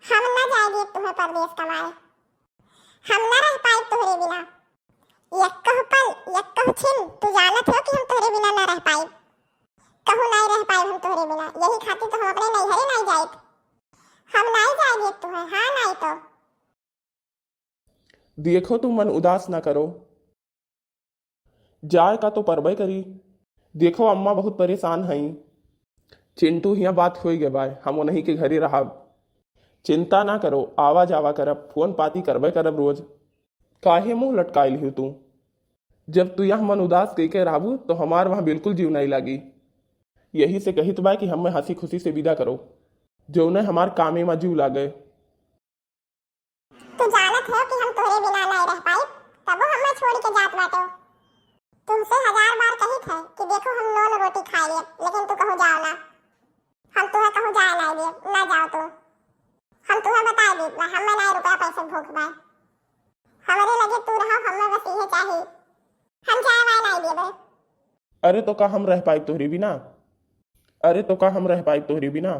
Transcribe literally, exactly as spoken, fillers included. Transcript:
हम ना जाए देब तुहे परदेस कमाए। हम ना रह पाइब तोहरे बिना। यक्कहु पल, यक्कहु छिन, तू जानत हो कि हम तोहरे बिना ना रह पाइब। कहूँ नाई रह पाइब हम तोहरे बिना। यही खातिर तो हम अपने नैहरे नाई जाइत। हम नाई जाए देब तुहे, हाँ नाई तो। देखो, तू मन उदास ना करो। जाए का तो परबे करी। देखो, अम्मा बहुत परेशान हई। चिंटू, हियाँ बात होई गए बाय, हम उन्हीं के घरे रहब। चिंता ना करो, आवा जावा करब, फोन पाती करबे करब रोज। काहे मुँह लटकाइल हियो तू? जब तू यहाँ मन उदास कइके रहबू, तो हमार वहाँ बिल्कुल जीव नहीं लागी। यही से कहित बा कि हमें हँसी खुशी से विदा करो, जौने हमार कामे मा जीव लागे। तू जानत हो कि हम तोहरे बिना नहीं रह पाइब, तबो हमें छोड़ के जात बाटो। तुमसे हजार बार कहित है कि देखो हम नून रोटी खाए लेब, लेकिन तू कहूँ जाओ ना। हम तुहे कहूँ जाए नहीं देब, ना जाओ तू। हम तुहे बताए देब ना, हमें नहीं रुपया पैसे भूख बाय। हमरे लगे तू रहो, हमें बस इहे चाही। हम जाए वाए नहीं देबे। अरे तो का हम रह पाइब तोहरे बिना? अरे तो का हम रह पाइब तोहरे बिना?